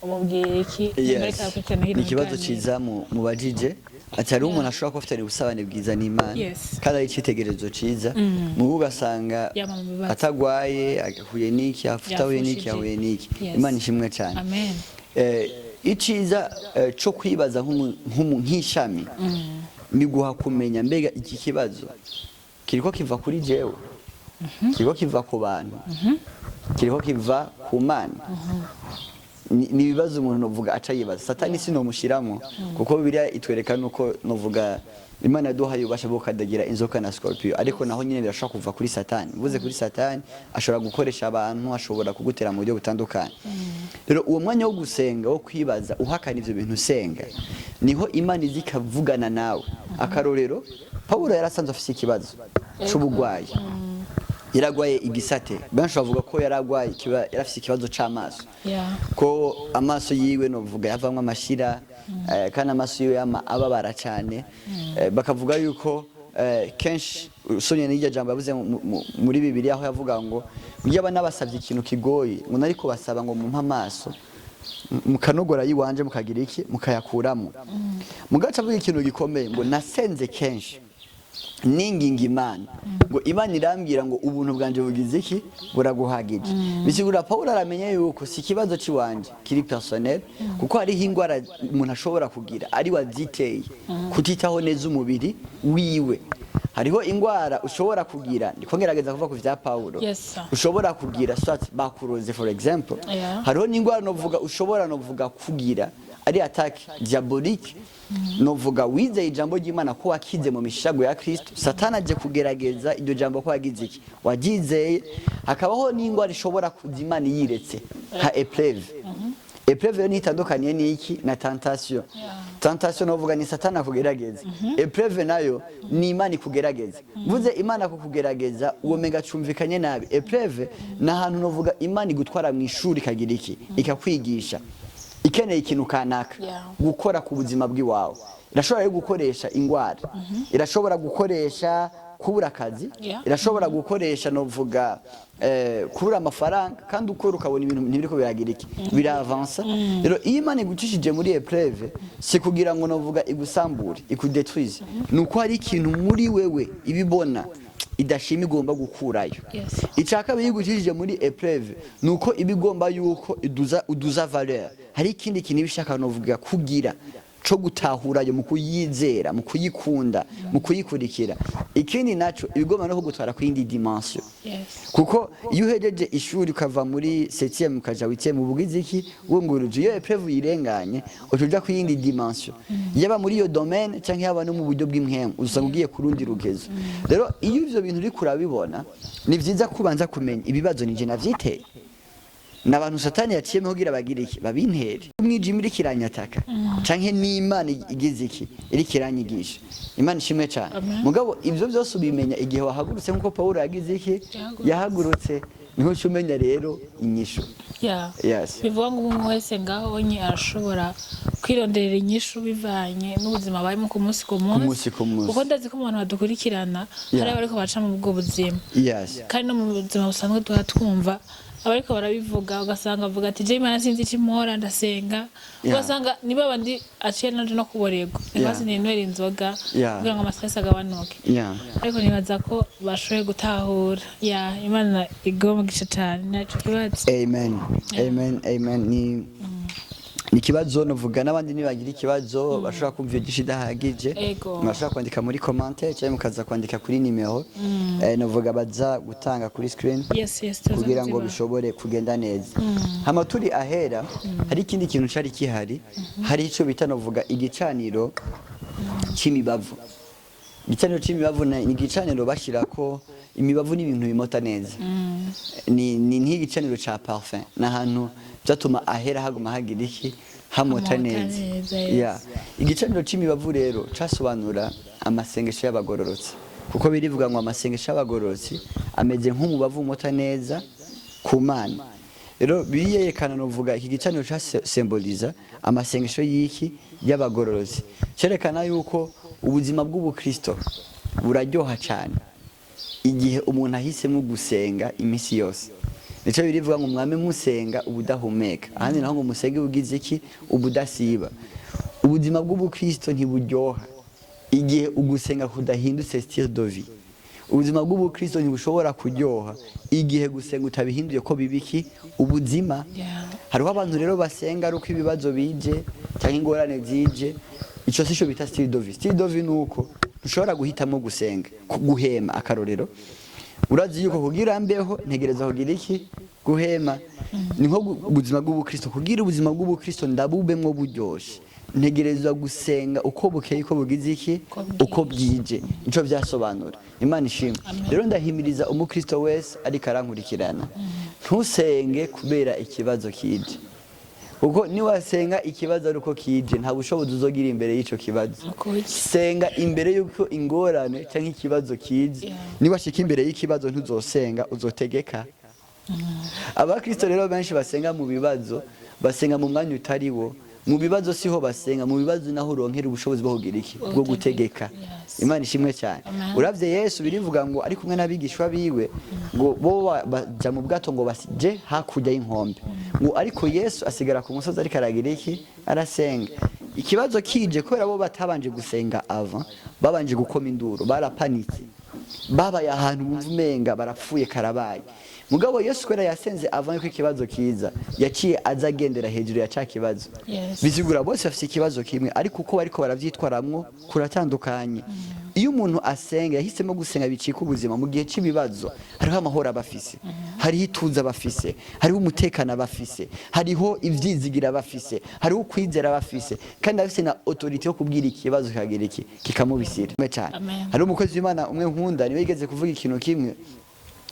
S2: Umubwira iki?
S1: Yes.
S2: Yes.
S1: Ni ikibazo ciza mubajije ati hariho umuntu ashobora kuba afitanye ubusabane bwiza n'Imana
S2: Yes.
S1: kandi ari icitegererezo ciza, mubu ugasanga
S2: Yama mu bibazo.
S1: atagwaye, ahuye n'iki, ahuye n'iki,
S2: Yafushije.
S1: ahuye n'iki.
S2: Yes.
S1: Imana ishimwe cyane.
S2: Amen.
S1: Iciza co kwibaza nk'ishami ni guha kumenya: mbega iki kibazo kiriko kiva kuri jewe, kiriko kiva ku bantu, kiriko kiva ku Mana? Ni ibibazo umuntu novuga aca yibaza. Satani sinomushiramo, kuko Bibiliya itwereka nuko novuga Imana yaduhaye ububasha bwo gukandagira inzoka na scorpion, ariko naho nyine birashobora kuva kuri Satani. Mvuze kuri Satani, ashobora gukoresha abantu, ashobora kugutera mu buryo butandukanye. Rero uwo mwanya wo gusenga, wo kwibaza, uhakana ivyo bintu, usenga, niho Imana iza ikavugana nawe. Akarorero, Pawulo yari asanzwe afise ikibazo c'ubugwayi, yaragwaye igisate. Benshi bavuga ko yaragwaye yari afise ikibazo c'amaso, ko amaso yiwe novuga yavamwo amashira, kandi amaso yiwe yama ababara cyane. Bakavuga yuko kenshi usomye n'iryo jambo yavuze muri Bibiliya, aho yavuga ngo yaba nabasabye ikintu kigoye, ngo nariko basaba ngo mumpe amaso mukanogora yiwanje, mukagira iki, mukayakuramo. Mugaca avuga ikintu gikomeye ngo: "Nasenze kenshi ninginga Imana, ngo Imana irambwira ngo ubuntu bwanje bugize iki? Buraguhagije." Bisigura Paul aramenya yuko si ikibazo ciwanje kiri personnel, kuko hariho ingwara umuntu ashobora kugira ari waziteye kutitaho neza umubiri wiwe. Hariho ingwara ushobora kugira, ndiko ngerageza kuva ku vya Paulo,
S2: Yes, sir.
S1: ushobora kugira soit bakuroze, for example. Hariho n'ingwara novuga ushobora novuga kugira ari attaque diabolique, novuga wizeye ijambo ry'Imana ko wakize mu mishago ya Kristo, Satani aje kugerageza iryo jambo ko wagize iki, waryizeye. Hakabaho n'ingwara ishobora kuza Imana yiretse, nka épreuve. Épreuve rero ntitandukaniye n'iki, na tentation. Tentation novuga ni Satani akugerageza, épreuve nayo ni Imana ikugerageza. Mvuze Imana kukugerageza, uwo mega cumvikanye nabi. Épreuve ni ahantu novuga Imana igutwara mu ishuri, ikagira iki, ikakwigisha, ikeneye ikintu kanaka gukora ku buzima bw'iwawe. Irashobora rero gukoresha ingwara, irashobora gukoresha kubura akazi, irashobora gukoresha novuga kubura amafaranga, kandi ukora ukabona ibintu ntibiriko biragira iki, biravansa. Rero iyo Imana igucishije muri épreuve, si kugira ngo novuga igusambure, ikudetruise, ni uko hari ikintu muri wewe ibibona idashima, igomba gukurayo. Icya kabiri, igucishije muri épreuve ni uko iba igomba yuko uduza valeur. Hari ikindi kintu iba ishaka novuga kugira co gutahurayo mu kuyizera, mu kuyikunda, mu kuyikurikira. Ikindi naco, iba igomba no kugutwara ku yindi dimension, kuko iyo uhejeje ishuri, ukava muri 7e ukaja 8e, uba ugize iki? Wunguruje. Iyo épreuve uyirenganye, uca uja ku yindi dimension, yaba muri iyo domaine canke yaba no mu buryo bw'impwemu, usanga ugiye ku rundi rugezo. Rero iyo ivyo bintu uriko urabibona, ni vyiza kubanza kumenya ibibazo: nije navyiteye, n'abantu Satani yaciyemo kugira bagire iki, babintere, umwijima iriko iranyataka, canke n'Imana igize iki, iriko iranyigisha? Imana ishimwe cane.
S2: Amen.
S1: Mugabo ivyo byose ubimenya igihe wahagurutse, nkuko Pawulo yagize iki?
S2: Yahagurutse.
S1: Yahagurutse, niho uca umenya rero inyishu. Yes.
S2: Bivuga ngo umwe wese ngaho onye arashobora kwironderera inyishu bivanye n'ubuzima barimo ku munsi ku munsi.
S1: Munsi ku munsi.
S2: Kuko ndazi ko mu bantu badukurikirana hari abariko baca mu bwo buzima, kandi no mu buzima busanzwe tuba twumva abariko barabivuga, ugasanga avuga ati: "Je Imana sinzi icyo impora, ndasenga." Ugasanga niba bandi aciye naje no kuborerwa, reka ninywera inzoga kugira ngo amastress agabanuke. Ariko nibaza ko bashoboye gutahura. Ya, Imana iguhe umugisha cane, naco kibazo.
S1: Amen, amen, amen. Ni ikibazo novuga n'abandi nibagira ikibazo bashobora kumva iyo gisha idahagije, bashobora kwandika muri commentaire cyangwa mukaza kwandika kuri nimero novuga baza gutanga kuri screen
S2: Yes, tuza
S1: kugira ngo
S2: kuzibaha.
S1: bishobore kugenda neza. Hama turi ahera, hari ikindi kintu cari kihari, hari ico bita novuga igicaniro c'imibavu. Igicaniro c'imibavu ni igicaniro bashirako imibavu n'ibintu bimota neza, ni nk'igicaniro ca parfum, ni ahantu byatuma ahera haguma hagira iki, hamota
S2: Hamota
S1: neza.
S2: neza, yes.
S1: Yeah. Igicaniro c'imibavu rero casobanura amasengesho y'abagororotsi, kuko birivuga ngo amasengesho y'abagororotsi ameze nk'umubavu umota neza ku Mana. Rero biyerekana novuga iki gicaniro ca semboliza amasengesho y'iki, y'abagororotsi. Cerekana yuko ubuzima bw'ubukristo buraryoha cyane igihe umuntu ahisemo gusenga iminsi yose. Nico birivuga ngo mwame musenga ubudahumeka, ahandi naho ngo musenge ubugize iki? Ubudasiba. Ubuzima bw'ubukristo ntiburyoha igihe ugusenga kudahindutse style de vie. Ubuzima bw'ubukristo ntibushobora kuryoha igihe gusenga utabihinduye ko bibiki ubuzima. Hariho abantu rero basenga ari uko ibibazo bije cyangwa ingorane zije. Ico sico bita style de vie. Style de vie ni uko ushobora guhitamo gusenga, guhema. Akarorero, urazi yuko kugira mbeho ntegereza kugira iki? Guhema. Ni nko ubuzima bw'ubukristo, kugira ubuzima bw'ubukristo ndabubemwo buryoshe, ntegerezwa gusenga uko bukeye, uko bugize iki? Uko bwije. Nico vyasobanura. Imana ishimwe. Rero ndahimiriza umukristo wese ariko arankurikirana, ntusenge kubera ikibazo kije, kuko niwasenga ikibazo ari uko kije, nta bushobozi uzogira imbere y'ico kibazo.
S2: Ukuri.
S1: Senga imbere y'uko ingorane cyangwa ikibazo kije. Niwashika imbere y'ikibazo, ntuzosenga, uzotegeka. Abakristo rero benshi basenga mu bibazo, basenga mu mwanya utari wo. Mu bibazo siho basenga, mu bibazo naho uronkera ubushobozi bwo kugira iki? Bwo gutegeka. Imana ishimwe cyane.
S2: Amen.
S1: Uravye Yesu, birivuga ngo ari kumwe n'abigishwa biwe, ngo bo baja mu bwato ngo basije hakurya y'inkombe, ngo ariko Yesu asigara ku musozi ariko aragira iki? Arasenga. Ikibazo kije, kubera bo batabanje gusenga avant, babanje gukoma induru, barapanitse, babaye ahantu bumva umenga barapfuye karabaye. Mugabo Yesu, kubera yasenze avant yuko ikibazo kiza, yaciye aza agendera hejuru ya ca kibazo. Bisigura bose bafite ikibazo kimwe, ariko uko bariko baravyitwaramwo kuratandukanye. Iyo umuntu asenga, yahisemo gusenga bicika ubuzima, mu gihe cy'ibibazo hariho amahoro aba afise, hariho ituze aba afise, hariho umutekano aba afise, hariho ivyizigira aba afise, hariho ukwizera aba afise, kandi afise na autorité yo kubwira ikibazo kikagira iki? Kikamubisira cyane.
S2: Amen.
S1: Hariho umukozi w'Imana umwe nkunda, niwe yigeze kuvuga ikintu kimwe,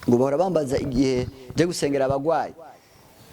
S1: ngo bahora bambaza igihe nje gusengera abagwayi,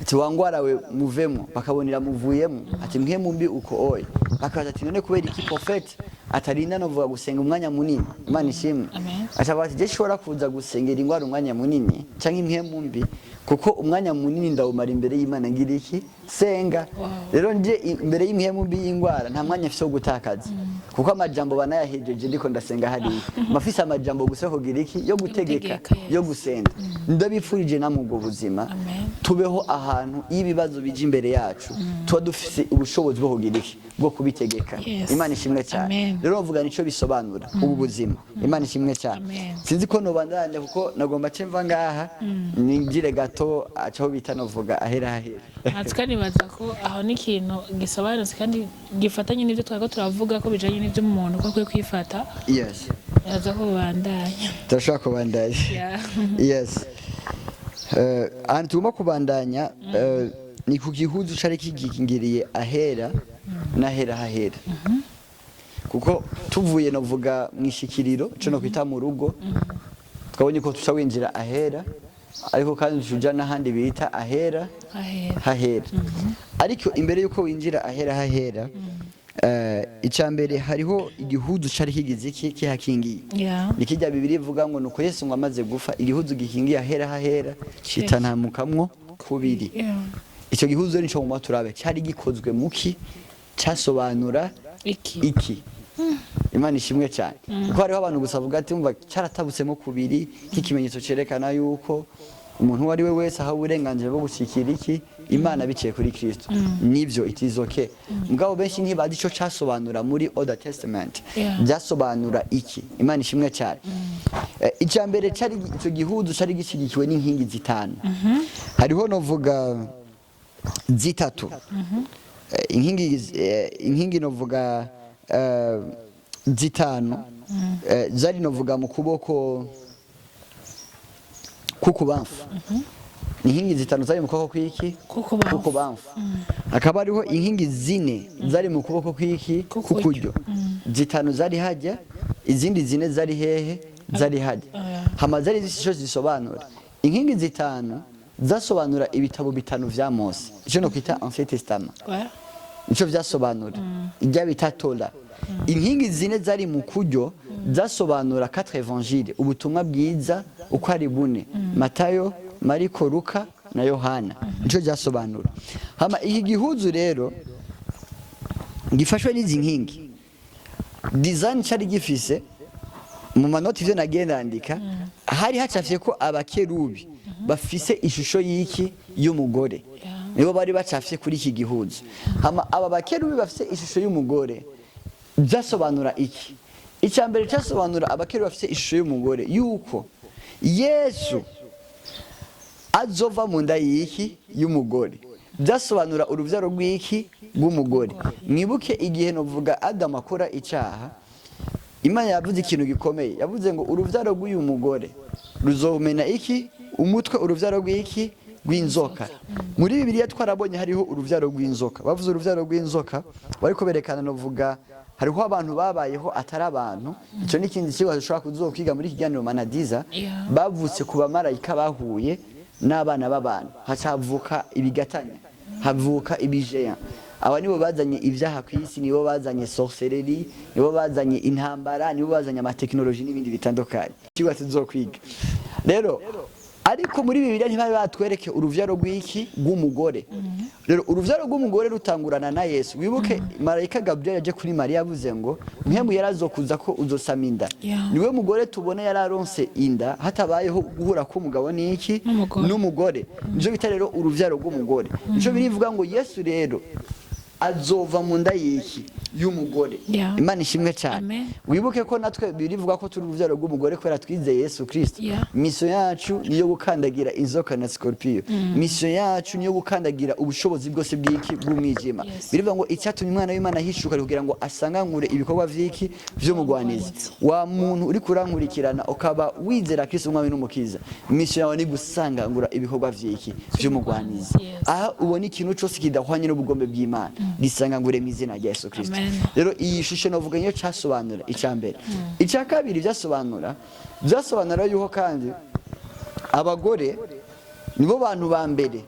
S1: ati: "Wangwara we, muvemo." Bakabonera muvuyemo, ati: "Mwe mumbi uko oye." Bakabaza ati: "None kubera iki prophète atarinda novuga gusenga umwanya munini?" Imana ishimwe.
S2: Amen.
S1: Acavuga ati: "Je shobora kuza gusengera ingwara umwanya munini canke imwe mumbi, kuko umwanya munini ndawumara imbere y'Imana ngira iki? Senga." Rero nje imbere y'impwemu mbi y'ingwara nta mwanya mfise wo gutakaza, kuko amajambo banayahejeje ndiko ndasenga hariya, mafise amajambo gusa yo kugira iki? Yo gutegeka,
S2: gutegeka, yes.
S1: yo gusenga. Ndabipfurije namwe ubwo buzima.
S2: Amen.
S1: Tubeho ahantu iyo ibibazo bije imbere yacu tuba dufise ubushobozi bwo kugira iki? Bwo kubitegeka. Imana ishimwe cyane.
S2: Amen.
S1: Rero bavuga nico bisobanura ubu buzima. Imana ishimwe cyane.
S2: Amen.
S1: Sinzi ko nobandanya, kuko nagomba ce mva ngaha ninjire gato acaho bita novuga ahera hahera.
S2: Natwe nibaza ko aho ni ikintu gisobanutse kandi gifatanye n'ibyo twariko turavuga ko bijanye n'ibyo umuntu ko akwiye kwifata. Nibaza ko bubandanya.
S1: Turashobora kubandanya. Yes. Ahantu tugomba kubandanya ni ku gihuzu cari kigingiriye ahera n'ahera hahera, kuko tuvuye novuga mu ishikiriro, ico no kwita mu rugo, twabonye ko tuca winjira ahera, ariko kandi tuja n'ahandi bita ahera
S2: ahera
S1: hahera. Ariko imbere yuko winjira ahera hahera, icya mbere hariho igihuzu cari kigize iki? Kihakingiye. Nikijya Bibiri ivuga ngo nuko Yesu ngo amaze gufa, igihuzu gikingiye ahera hahera kitantamukamwo kubiri. Icyo gihuzu nico mu turabe cyari gikozwe muki? Cyasobanura
S2: iki?
S1: Iki? Imana ishimwe cyane, kuko hariho abantu gusa bavuga ati: "Umva, cyaratabutsemo kubiri nk'ikimenyetso cerekana yuko umuntu uwo ari we wese ahawe uburenganzira bwo gushikira iki? Imana biciye kuri Kristo." Nivyo, it is okay. Mugabo benshi ntibazi ico casobanura muri Old Testament. Byasobanura iki? Imana ishimwe cyane. Icya mbere, cyari icyo gihuzu cyari gishyigikiwe n'inkingi zitanu. Hariho novuga zitatu. Inkingi novuga zitanu zari novuga mu kuboko k'ukubamfu. Inkingi zitanu zari mu kuboko kw'iki?
S2: K'ukubamfu.
S1: K'ukubamfu. Hakaba hariho inkingi zine zari mu kuboko kw'iki?
S2: K'ukuryo.
S1: K'ukuryo. Zitanu zari hajya, izindi zine zari hehe? Zari hajya. Hama zari zifise ico zisobanura. Inkingi zitanu zasobanura ibitabo bitanu vya Mose, ico no kwita Ancien Testament. Nico vyasobanura, ibya bita Torah. Inkingi zine zari mu kuryo zasobanura quatre évangiles, ubutumwa bwiza uko ari bune: Matayo, Mariko, Luka na Yohana. Nico vyasobanura. Hama iki gihuzu rero gifashwe n'izi nkingi, design cari gifise mu manoti, ivyo nagiye ndandika, hari hacafye ko abakerubi. Bafise ishusho y'iki? Y'umugore. Nibo bari bacafye kuri iki gihuzu. Hama aba bakerubi bafise ishusho y'umugore byasobanura iki? Icya mbere cyasobanura abakerubi bafise ishusho y'umugore, yuko Yesu azova mu nda y'iki? Y'umugore. Byasobanura urubyaro rw'iki? Rw'umugore. Mwibuke igihe novuga Adamu akora icyaha, Imana yavuze ikintu gikomeye. Yavuze ngo urubyaro rw'uyu mugore ruzomena iki? Umutwe. Urubyaro rw'iki? Rw'inzoka. Muri Bibiliya twarabonye hariho urubyaro rw'inzoka. Bavuze urubyaro rw'inzoka, bariko berekana novuga hariho abantu babayeho atari abantu. Icyo ni ikindi kibazo dushobora kuzokwiga muri kiganiro Manadiza. Bavutse ku bamarayika bahuye n'abana b'abantu, hacavuka ibigatanya, havuka ibijeya. Aba nibo bazanye ibyaha ku isi, nibo bazanye sorcellerie, nibo bazanye intambara, nibo bazanye amatekinoloji n'ibindi bitandukanye. Ikigo tuzokwiga rero. Ariko muri Bibiliya ntibari batwereke uruvyaro rw'iki? Rw'umugore. Rero uruvyaro rw'umugore rutangurana na Yesu. Wibuke marayika Gabriel yaje kuri Mariya, yavuze ngo Mpwemu yarazokuza ko uzosama inda. Niwe mugore tubona yararonse inda hatabayeho guhura k'umugabo n'iki?
S2: N'umugore.
S1: N'umugore. Nico bita rero uruvyaro rw'umugore. Nico birivuga ngo Yesu rero azova mu nda y'iki? Y'umugore. Imana ishimwe cyane.
S2: Amen.
S1: Wibuke ko natwe birivuga ko turi uruvyaro rw'umugore kubera twizeye Yesu Kristo. Mission yacu niyo gukandagira inzoka na scorpion. Mission yacu niyo gukandagira ubushobozi bwose bw'iki? Bw'umwijima. Birivuga ngo icyatumye Umwana w'Imana ahishuka ari kugira ngo asangangure ibikorwa vy'iki? Vy'umugwanizi. Wa muntu uri kurankurikirana, ukaba wizera Kristo umwami n'umukiza, mission yawe ni gusangangura ibikorwa vy'iki? Vy'umugwanizi. Aha ubona ikintu cyose kidahwanye n'ubugombe bw'Imana, gisangangure mu izina rya Yesu Kristo.
S2: Amen.
S1: Rero iyi shusho novuga niyo cyasobanura icya mbere. Icya kabiri byasobanura yuko kandi abagore nibo bantu ba mbere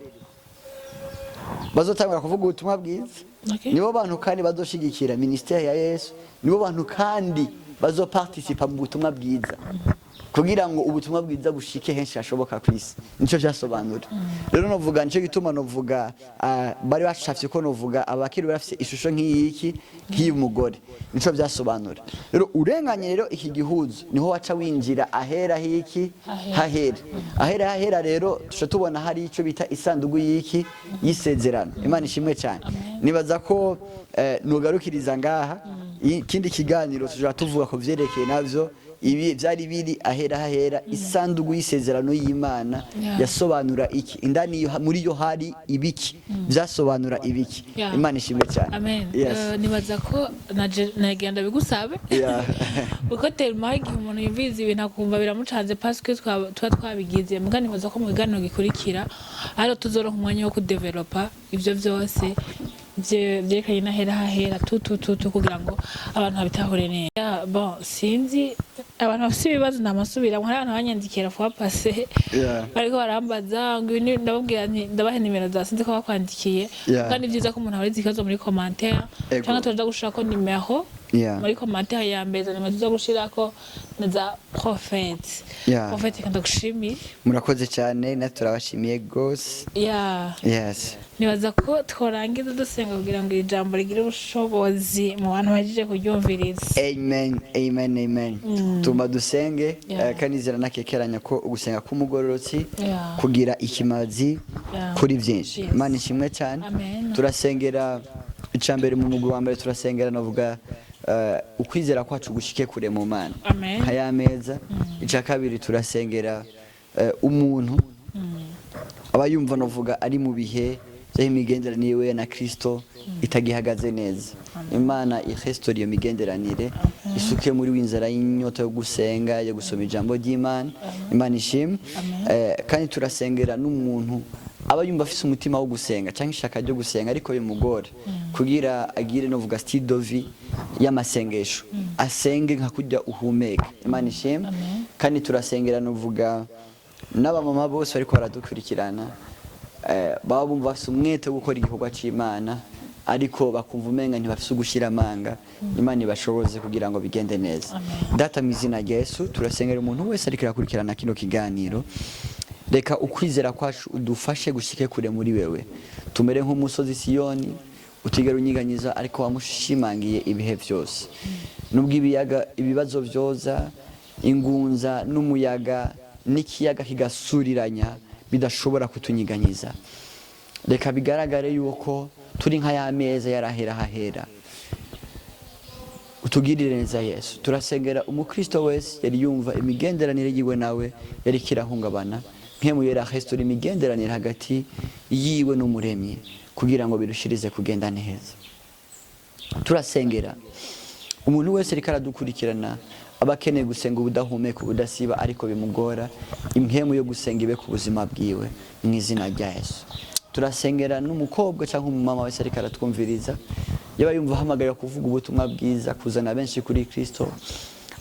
S1: bazotangura kuvuga ubutumwa bwiza. Nibo bantu kandi bazoshigikira ministère ya Yesu. Nibo bantu kandi bazoparticipa mu butumwa bwiza kugira ngo ubutumwa bwiza bushike henshi hashoboka ku isi. Nico vyasobanura. Rero novuga nico gituma novuga bari bashafye ko novuga abakiri bafise ishusho nk'iyiki? Nk'iy'umugore. Nico vyasobanura. Rero urenganye rero iki gihuzu, niho waca winjira ahera hiki?
S2: Ahera.
S1: Hahera. Ahera hahera rero tuca tubona hari ico bita isandugu y'iki? Y'isezerano. Imana ishimwe cyane. Nibaza ko nugarukiriza ngaha. Ikindi kiganiro tuja tuvuga ku vyerekeye navyo ibi byari biri ahera hahera, isandugu y'isezerano y'Imana. Yasobanura iki? Indani muri yo hari ibiki? Byasobanura ibiki? Imana ishimwe cyane.
S2: Amen.
S1: Yes.
S2: Nibaza ko naje nagenda bigusabe kuko tellement igihe umuntu yumviriza ibintu akumva biramucanze, parce que tuba twabigize muga. Nibaza ko mu biganiro gikurikira ariho tuzoronka umwanya wo kudevelopa ivyo vyose vyerekanye n'ahera hahera tu tu tu tu kugira ngo abantu babitahure neza. Bon, sinzi abantu bafise ibibazo ntamasubira. Hari abantu banyandikira fois passée bariko barambaza ngo ibi ndababwira nti ndabaha nimero za, sinzi ko bakwandikiye. Kandi ni vyiza ko umuntu abariza ikibazo muri commentaire cyangwa turaja gushirako nimero muri commentaire ya mbere, za nimero tuza gushirako na za prophète. Prophète, kandi ndagushimiye.
S1: Murakoze cyane, natwe turabashimiye gose. Yes.
S2: Nibaza ko tworangiza dusenga kugira ngo iri jambo rigire ubushobozi mu bantu bahejeje kuryumviriza.
S1: Amen, amen, amen. Tuma dusenge. Kandi nizera nakekeranya ko ugusenga k'umugororotsi kugira ikimazi kuri byinshi. Imana ishimwe cyane.
S2: Amen.
S1: Turasengera icya mbere mu mugwi wa mbere, turasengera navuga ukwizera kwacu gushike kure mu Mana
S2: Amen.
S1: nka ya meza. Icya kabiri, turasengera umuntu aba yumva navuga ari mu bihe by'imigenderanire yiwe na Kristo itagihagaze neza. Imana irestore iyo migenderanire, isuke muri w'inzara y'inyota yo gusenga, yo gusoma ijambo ry'Imana. Imana ishimwe. Kandi turasengera n'umuntu aba yumva afise umutima wo gusenga cyangwa ishaka ryo gusenga, ariko bimugora kugira agire novuga style de vie y'amasengesho, asenge nka kurya uhumeka. Imana ishimwe. Kandi turasengera novuga n'abamama bose bariko baradukurikirana, baba bumva bafise umwete wo gukora igikorwa c'Imana, ariko bakumva umenga ntibafise ugushira amanga. Imana ibashoboze kugira ngo bigende neza.
S2: Amen.
S1: Data, mu izina rya Yesu, turasengera umuntu wese ariko arakurikirana kino kiganiro. Reka ukwizera kwacu udufashe gushike kure muri wewe, tumere nk'umusozi Siyoni utigera unyiganyiza, ariko wamushimangiye ibihe byose. Nubwo ibiyaga, ibibazo byoza, ingunza n'umuyaga n'ikiyaga kigasuriranya, Bidashobora kutunyiganyiza. Reka bigaragare yuko turi nka ya meza yarahera hahera. Utugirire neza, Yesu. Turasengera umukristo wese yari yumva imigenderanire yiwe nawe yari kirahungabana. Mpwemu Yera, restaure imigenderanire hagati yiwe n'Umuremyi kugira ngo birushirize kugenda neza. Turasengera umuntu wese ariko aradukurikirana, aba akeneye gusenga ubudahumeka, ubudasiba, ariko bimugora. Impwemu yo gusenga ibe ku buzima bwiwe mu izina rya Yesu. Turasengera n'umukobwa cyangwa umumama wese ariko aratwumviriza, yaba yumva ahamagarira kuvuga ubutumwa bwiza, kuzana benshi kuri Kristo,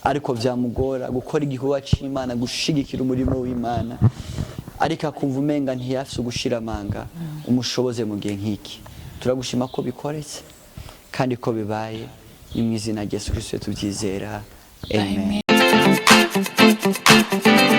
S1: ariko byamugora gukora igikorwa c'Imana, gushigikira umurimo w'Imana, ariko akumva umenga ntiyafise ugushira amanga. Umushoboze mu gihe nk'iki. Turagushima ko bikoretse kandi ko bibaye. Ni mu izina rya Yesu Kristo tubyizera, amen.
S2: Amen.